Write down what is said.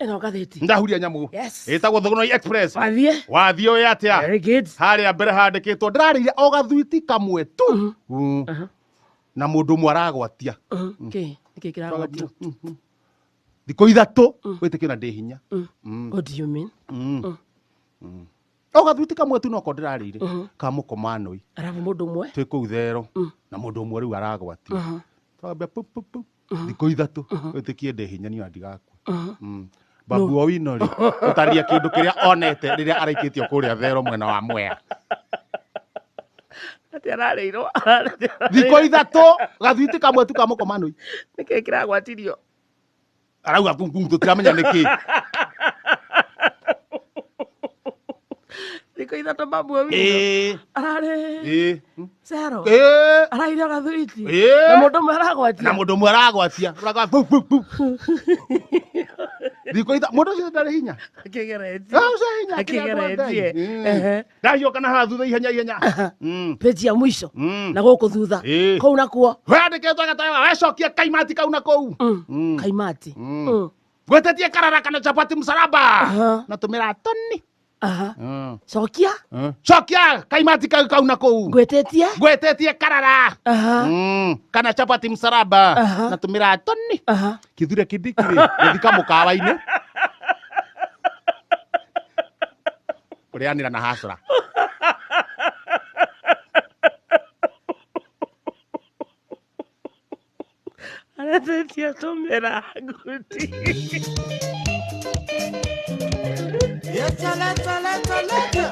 Ĩno ngathĩti. Ndahuria nyamũ. Yes. Ĩtagwo Thogonoi Express. Wathiĩ. Wathiĩ ũĩ atĩa? Very good. Harĩa mbere handĩkĩtwo ndĩrarĩire o gathuiti kamwe tu. Na mũndũ ũmwe aragwatia. Kĩ? Nĩkĩ kĩragwatio? Thikũ 3 wĩtĩkio na ndĩ hinya. What do you mean? O gathuiti kamwe tu noko ndĩrarĩire ka mũkomanũi. Arabu mũndũ ũmwe. Twĩ kũu thero na mũndũ ũmwe rĩu aragwatia. Twambia pu pu pu. Thikũ 3 wĩtĩkie ndĩ hinya niĩ ona ndigakua. Babu Owino rĩ gũtarĩria kĩndũ kĩrĩa onete rĩrĩa araikĩtio kũrĩa thero mwena wa Mwea. Atĩ ararĩirwo. Thikũ 3 gathuiti kamwe tu ka mũkomanũi. Nĩkĩ kĩragwatirio? Arauga kungu tũtiramenya nĩkĩ. Thikũ 3 Babu Owino. Ĩĩ. Ararĩ. Ĩĩ. Cero. Ĩĩ. Araire gathuiti. Ĩĩ. Na mũndũ ũmwe aragwatia. Na mũndũ ũmwe aragwatia. Ũragwa bu bu bu. Thikũ 3 mũndũ ũcio ndarĩ hinya. Akĩgeretie. Ah, ũcio hinya, akĩrĩ andũ a Ngai. Akĩgeretie. Ehe. Ndahiũka na haha thutha ihenya ihenya. Page ya mwisho. Na gũkũ thutha. Ĩĩ. Kũu nakuo. Wandĩkĩtwo gatawa wecokie kaimati kau na kũu. Kaimati. Gwĩtĩtie karara kana chapati msalaba. Aha. Na tũmĩra toni. Aha. Cokia. Cokia kaimati kau kau na kũu. Ngwĩtĩtie. Ngwĩtĩtie karara. Aha. Kana chapati msalaba. Aha. Na tũmĩra toni. Aha. Kithure Kindiki rĩ, gũthika mũkawa-inĩ. Kũrĩanĩra na hasra. Aretĩtie tũmĩra nguti. Leta, leta, leta, leta.